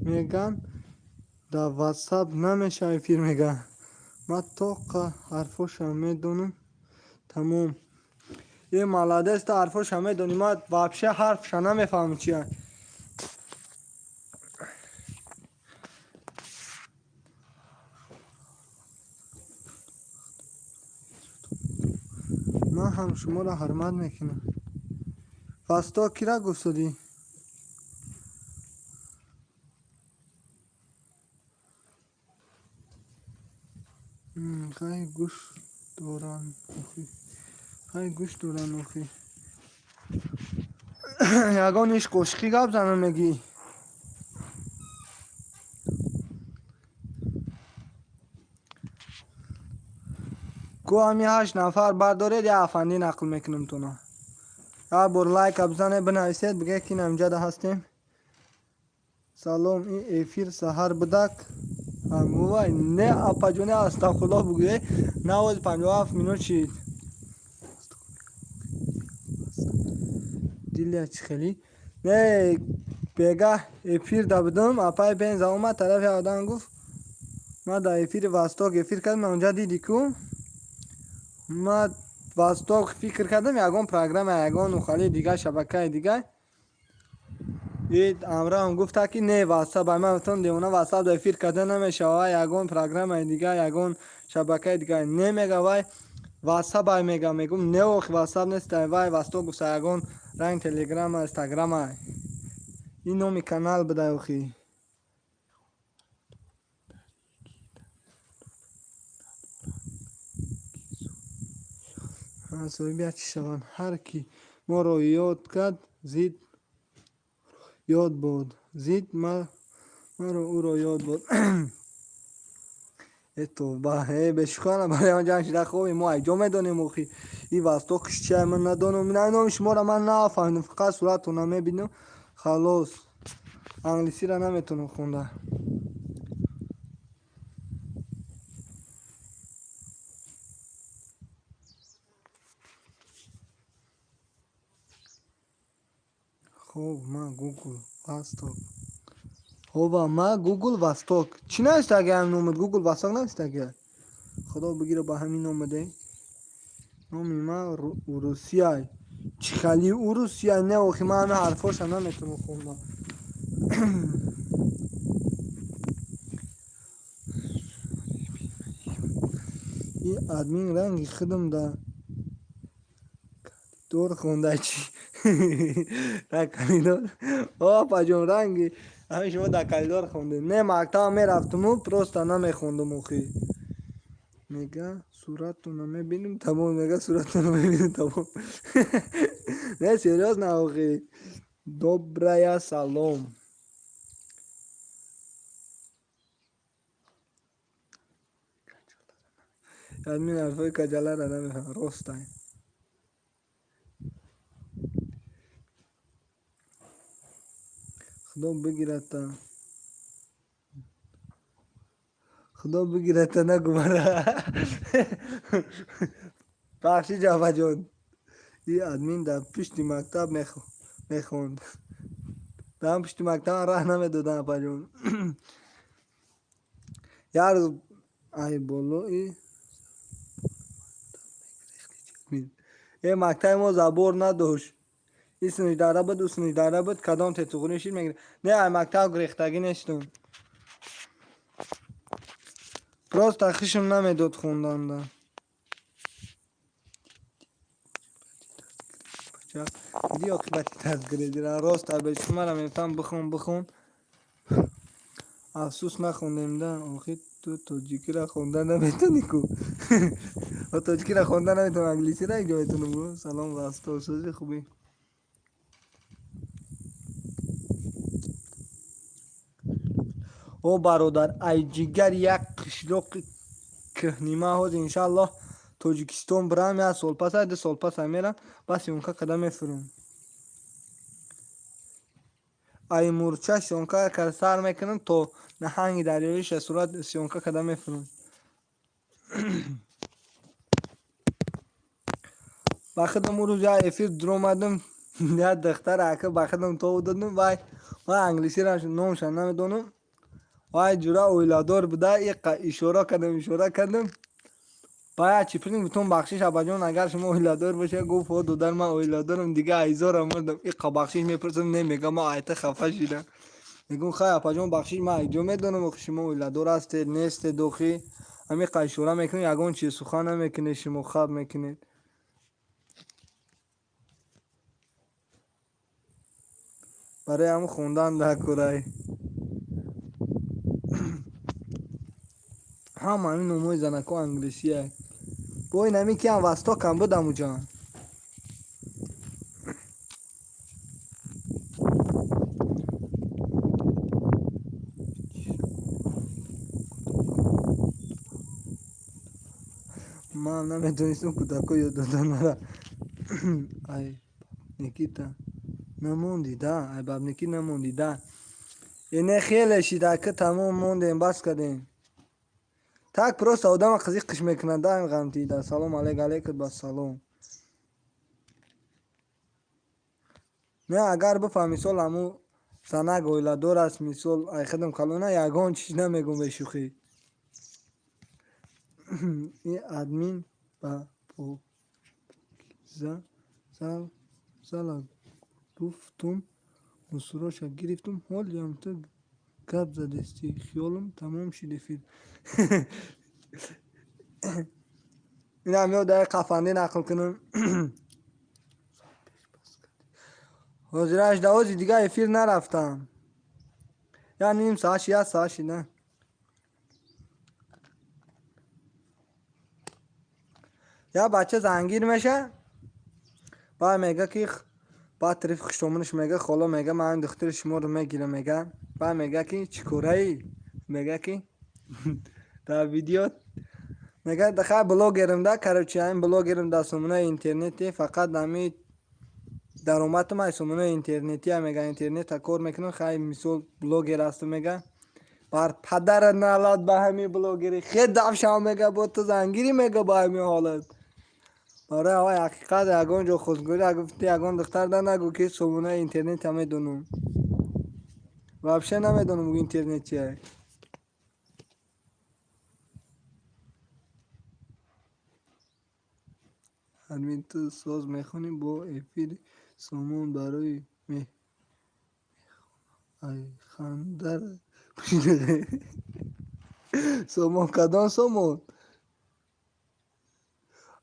меган, дар ватсап намеша эфир меган. Ман тоқа ҳарфоша медонам, тамом. Е, молодец, та ҳарфоша медонӣ, ман вообще ҳарфша намефаҳмам чия. Ман ҳам шуморо ҳурмат мекунам. Восток кира гуфтодӣ? Хай, гӯш доран охи. Хай, гӯш доран охи. Ягон иш қошиқӣ гап занам мегӣ? Ку ҳами ҳашт нафар бардоред, я афандӣ нақл мекунам туна. Як бор лайка бизанед, бинависед, бигӯед ки инамҷада ҳастем. Салом, ин эфир саҳар будак? Ҳамувай не, апаҷоне, астағфируллоҳ бугӯе, навози 57 минут шид. Дилия чӣ хелӣ? Не, бегаҳ эфир да будам, апаи бенза омад, тарафи одам гуфт, ман дар эфири Восток эфир кардам, онҷа дидӣ ку? Ман Восток фикр кардам, ягон программа, ягон ухали дигар, шабакаи дигар. Ид амраам гуфта ки не, ватсап, ман гуфтам девона, ватсап дар эфир карда намешава, ягон программаи дигар, ягон шабакаи дигар. Не мега, вай ватсап ай мега, мегум не, охи ватсап нест, вай Восток гуфта ягон ранг телеграма, инстаграма. Ин номи канал буда охи. Соҳиби чӣ шаванд? Ҳар ки моро ёд кард, зид ёд бод. Зид маро ӯро ёд бод. Э тавба, э бешухана барои он ҷанг шида хоби мо айҷо медонем охи. И Восток чия ман надонам. На номи шуморо ман нафаҳмидам, фақат суратона мебинам. Халос. Англисиро наметавонам хонда. Хоб, ма Google Восток. Хоба, ма Google Восток. Чӣ нависта ага ҳамин номад? Google Восток нависта ага? Худо бигира ба ҳамин номаде. Номи ма Урусияй. Чӣ хали Урусияй? Не, охи ман ҳамин ҳарфоша наметавонам хонда. И админ ранги худам да коридор хонда чӣ? Дар коридор. О, апаҷон, ранги ҳамин шумо дар коридор хондед. Не, мактаб мерафтуму просто намехондум охи. Мега суратона мебинем, тамом, мега суратона мебинем, тамом. Не, серьёзно охи. Добрая салом. Админ ҳарфои каҷаларо намефаҳмад, ростай. Худо бигирата. Худо бигирата нагу мара. Бахши ҷафаҷон. И админ дар пушти мактаб мехонд. Дар пушти мактаб раҳ намедоданд апаҷон. Як рӯз ай болои э мактаби мо забор надошт. И синҷдара буд, ӯ синҷдара буд, кадом тетуғрӣ шид мегирифт. Не, ай мактаб гирехтагӣ нестум. Просто хушм намедод хонданда. Диди оқибати дастгиридира. Рост абешумара мефаҳм, бихон, бихон. Афсӯс нахондем да. Охи ту тоҷикиро хонда наметавонӣ ку. Тоҷикиро хонда наметавонам, англисиро иҷо метавонам. Салом васто, сӯзи хубӣ. О бародар, ай ҷигар як қишлоқи кӯҳнима ҳозир иншааллоҳ Тоҷикистон бирам, як сол пас, 2 сол пас мерам, бас ёнка када мефурам. Ай мурча съёмка када сар мекунам то наҳанги дарёиша сурат съёмка када мефурам. Ба худам он рӯз як эфир дуромадам, як духтар ака ба худам тов додам, вай ман англисиро номша намедонам. Вай ҷура оиладор буда, ишора кардам, ишора кардам. Ба як чӣ пурсидем, гуфтам бахшиш абаҷон, агар шумо оиладор бошед, гуфт о додар ман оиладорам, дига айзорам мурдам. Иқа бахшиш мепурсам, не мега ман айта хафа шидам. Мегӯм хай апаҷон бахшиш, ман айҷо медонам охи шумо оиладор ҳастед, нестед охи. Ҳамиқа ишора мекунем, ягон чиз сухан намекунед, шумо хаб мекунед. Барои ҳамн хондан дар курай. Ҳама ҳамин номҳои занако англисия. Бо ин ҳамин ки ҳам Востокам буд амуҷон. Ман намедонистам, кӯдакҳо ёд додан мара. Ай Никита намонди да, ай бабники намонди да. Эне хеле шид, ака, тамом, мондем, бас кардем. Так просто одама қизиқ қиш мекунад да, ғамтида. Салом алейк, алейкум ба салом. Не, агар бифаҳм, мисол, ҳаму занак оиладор аст, мисол, ай худам калона, ягон чиз намегӯм бешӯхӣ. И админ ба покиза зала гуфтум, мусуроша гирифтум, ҳолиам ту гап задестӣ, хиёлам тамом шид эфир. Инам ёд дар қафандӣ нақл кунам. Ҳозираш давози дига эфир нарафтам. Я ним соат ши, як соат ши, на. Я бача зангир меша, баъд мега ки, баъд тарафи хуштомунаш мега, холо, мега, ман духтари шуморо мегирам, мега. Баъд мега ки чӣ кораӣ? Мега ки дар видео мега, хай, блогерам да, короче, ҳамин блогерам дар сомонаи интернете, фақат ҳами даромадам ай сомонаи интернетия, мега, интернета кор мекунам, хай, мисол, блогер ҳастам, мега. Бар падара налат ба ҳамин блогери, хел давшав, мега, бо ту зангирӣ, мега, ба ҳамин ҳолат. Барои аввал ҳақиқат, ягон ҷо хостгорӣ гуфти, ягон духтар да нагӯ ки сомонаи интернета медонам. Вообще намедонам интернет чия. Админ, ту соз мехонӣ бо эфири сомон барои ай хандара. Сомон, кадом сомон?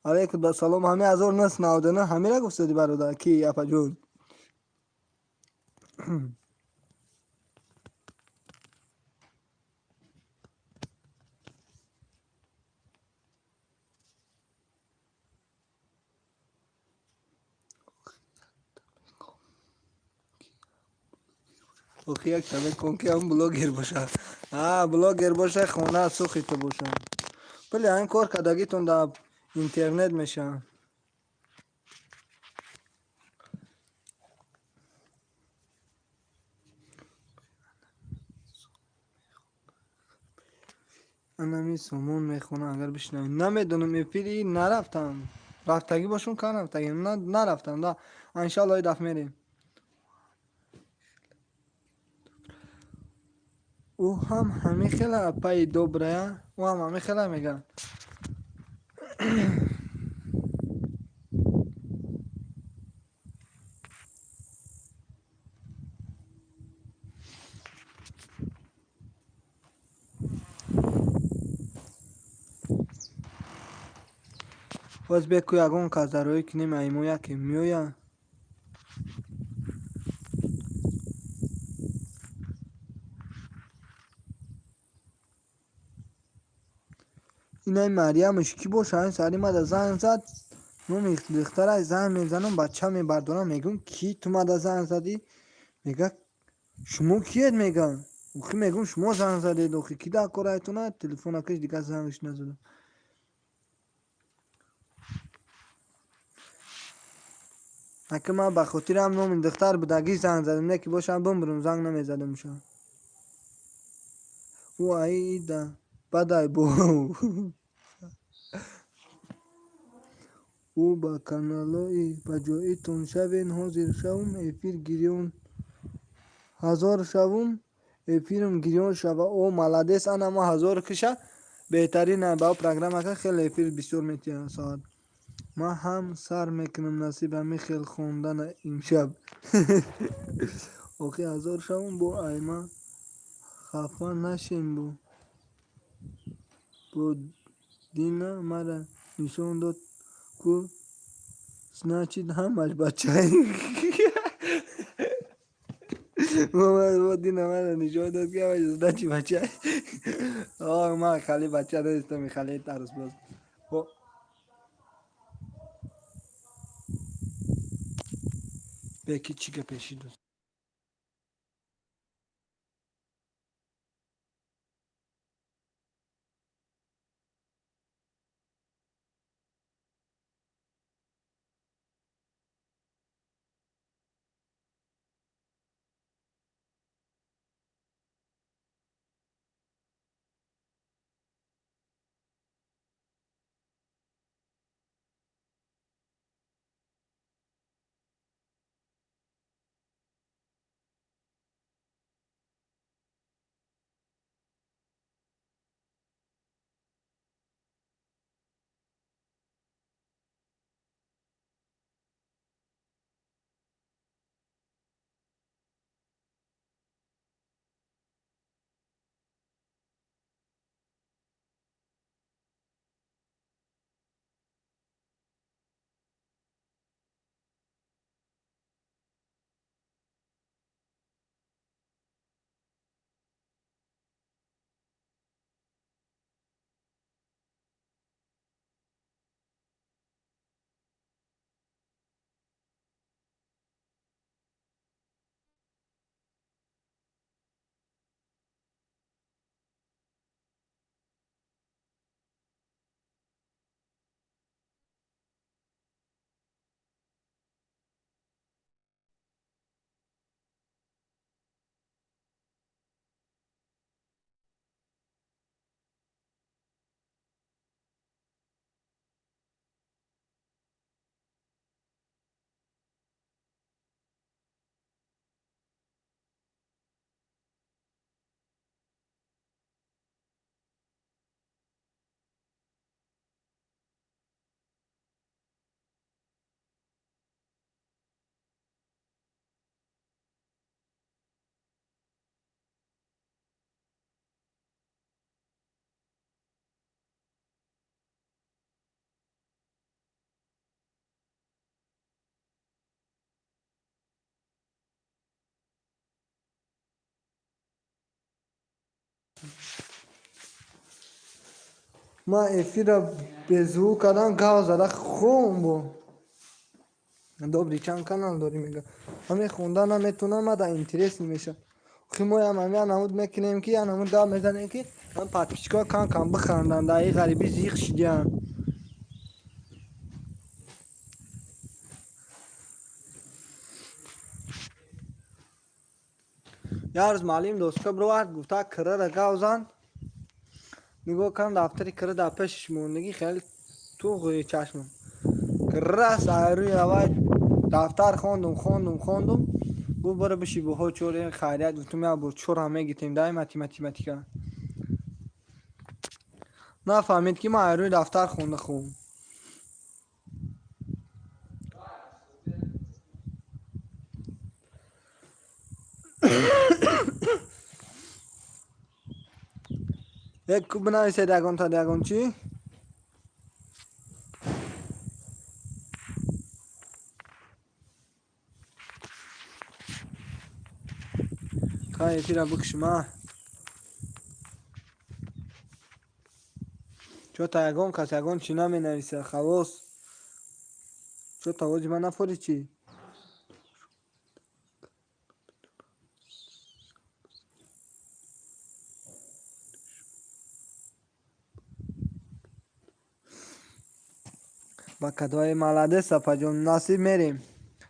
Алейкум салом. Ҳами 1999 ҳамира гуфтади, бародар, ки апаҷон. Охи, як шабе кон ки ҳам блогер боша. А блогер боша, хона сухита боша. Бале, ҳамин кор кардагитон дар интернет мешавад. Анами сомон мехона, агар бишнавӣ. Намедонам, эфири нарафтам. Рафтагӣ бошум, ка рафтагӣ нарафтам да. Иншалло, и дафъ мерем. Ӯ ҳам ҳамин хела апаи добрая, ӯ ҳам ҳамин хела мегӯяд. Боз беку ягон кас дароӣ кунем, ай мо яке меояд. Инаи Марьямаш кӣ боша? Ин сари мада занг зад, номи духтарай занг мезанам, бача мебардорам, мегӯм, ки ту мада занг задӣ? Мега, шумо киед, мега. Охи, мегӯм, шумо занг задед, охи, ки дар корайтона? Телефонакаш дигар зангаш назадам. Ака, ман ба хотири ҳам номи духтар будагӣ занг задам, не ки бошам бимбурам, занг намезадамша. Ӯ аида бадай бо ӯ ба каналои ба ҷоитон шавен, ҳозир шавум, эфир гирён, ҳазор шавум, эфирм гирён шава. О, молодец, ана ма ҳазор киша беҳтарин ба программа ка, хеле эфир бисёр метиҳад соат. Ман ҳам сар мекунам, насиб, ҳамин хел хондана имшаб. Охи, ҳазор шавум, бо айма хафа нашен, бо Дина мара нишон дод ку, значит, ҳамаш бачаи. Бо Дина мара нишон дод ки ҳамаш, значит, бачаи. Ман хали бача нестам, хали тарсбоз. Беки чӣ гапе шиду? Ман эфирро беззвук кардам, гав зада хом бо. Добрый, чанд канал дорӣ, мега. Ҳаме хонда наметонам, мада интерес меша. Охи моям ҳами намуд мекунем, ки я намуд гап мезанем, ки ҳам подписчикҳо кам кам биханданд, дар ин ғарибӣ зиқ шидиям. Як рӯз муаллим доска бировард, гуфта кирара гав зан. Нигоҳ кардам, дафтари кира дар пешиш мондагӣ, хеле туғи чашмам. Рас айрӯи аввал дафтар хондум, хондум, хондум. Гуфт бара биши буҳо чор, хайрият, гуфтум як бор чорам мегитем дай математика. Нафаҳмид, ки ман айрӯи дафтар хонда хум. Як бинависед ягонта ягон чӣ? Хай, эфира бикушим, а? Чё-то ягон кас ягон чӣ наменависа, халос. Чё-то ози ман нафори чӣ? Ба кадои молодец, апаҷон, насиб мерем.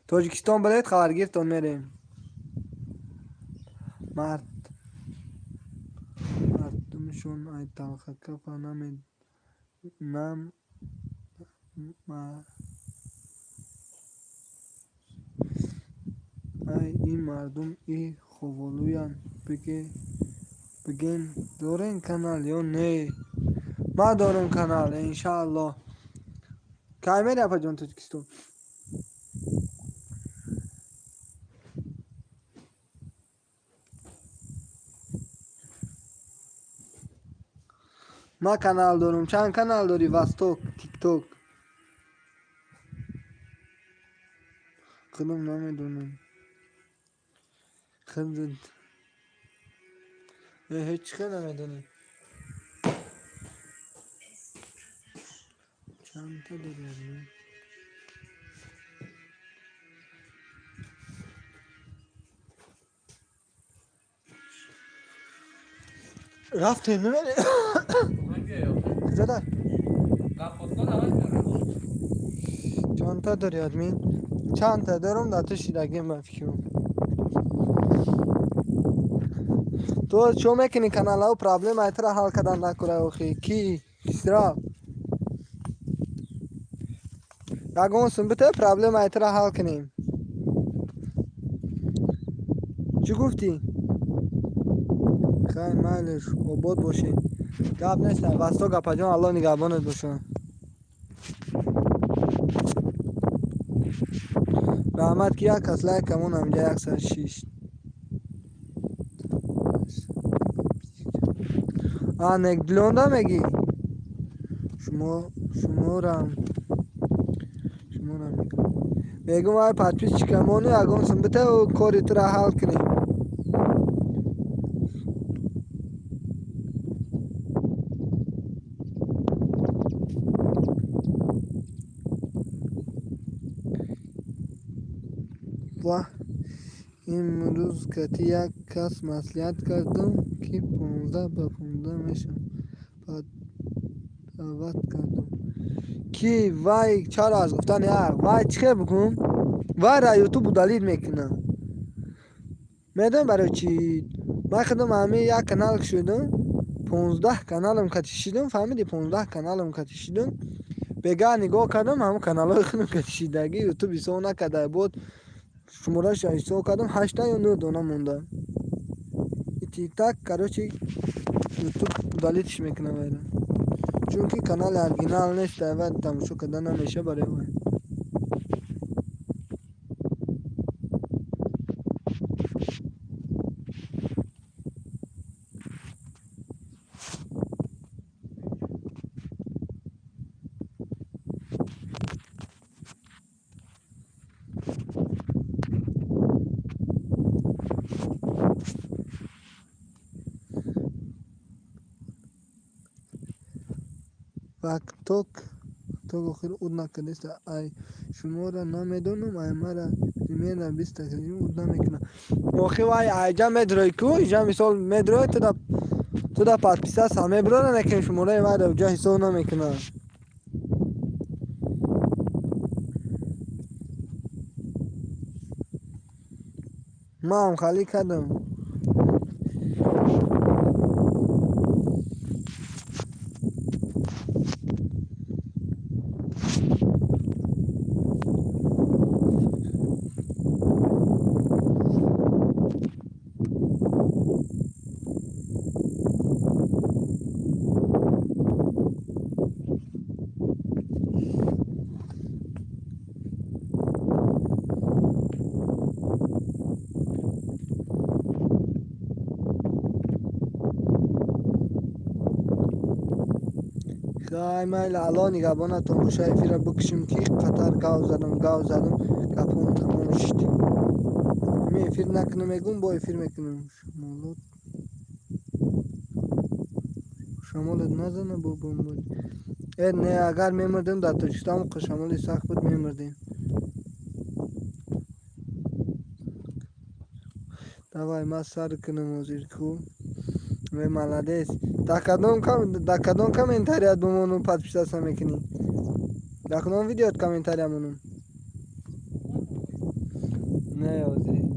Тоҷикистон билет хабаргиртон мерем. Мард мардумшон ай талхакафа наме нам ма ай ин мардум и ховолӯянд, бигем дорем канал ё не? Ман дорам канал, иншааллоҳ. Кай мери, апаҷон, Тоҷикистон? Ман канал дорам. Чанд канал дорӣ? Восток, Тикток. Худам намедонам. Худат ҳеҷ чӣ хел намедонӣ? Чандта дорӣ админ? Рафтем, намери? Куҷода? Чандта дорӣ админ? Чандта дорам, дар ту шидагим ба фикрам. Ту чо мекунӣ каналҳо, проблемаи туро ҳал кардан накура охи? Ки? Кисра? Ягон сум бите, проблемаи туро ҳал кунем. Чӣ гуфтӣ? Хай, майлиш, обод бошед. Гап нест, Восток апаҷон, Аллоҳ нигаҳбонат бошад. Раҳмат, ки як кас лайк камон ҳаминҷа 106. А, некдлонда мегӣ? Шумо шуморам шуморам мегӯм. Мегӯм ай подписчикамону ягон сум бите, кори туро ҳал кунем. Ва имрӯз кати як кас маслиҳат кардам, ки 15 ба 15 мешавам. Даъват кардам. Ки вай чаро аз гуфтани ҳақ? Вай чӣ хел бигӯм? Вайра Ютуб удалить мекунам. Медонӣ барои чӣ? Ман худам ҳамин як канал кушодам, 15 каналам кати шидам, фаҳмидӣ? 15 каналам кати шидам. Бегаҳ нигоҳ кардам, ҳамон каналҳои худам кати шидагӣ Ютуб ҳисоб накарда буд. Шумораашро ҳисоб кардам, ҳашта ё нӯ дона монда. И так, короче, Ютуб удалитьш мекунад вайра. Чунки канали оригинал нест, вай тамошо карда намеша барои вай. Вақток то охир уд накардаста. Ай шуморо намедонам, ай мара примерно 20-та уд намекунам. Охи вай айҷа медрои ку, иҷа мисол медрои, туда подписаться меброра, лекин шумораи вайра уҷа ҳисоб намекунад. Ман халӣ кардам. Хай, майли, Алло нигаҳбонатон боша. Эфира бикушем, ки қатар гав задам, гав задам, гапом тамом шуд. Ами эфир накунам, мегум, бо эфир мекунам. Шамолот, шамолат назана, бо бомбо. Э, не, агар мемурдем дар Тоҷикистон, шамоли сахт буд, мемурдем. Давай, ман сар кунам ҳозир ку. Э, молодец. Дар кадом комментарият бимонум, подписаться мекунӣ? Дар кадом видеот комментария монум? Не, ҳозир.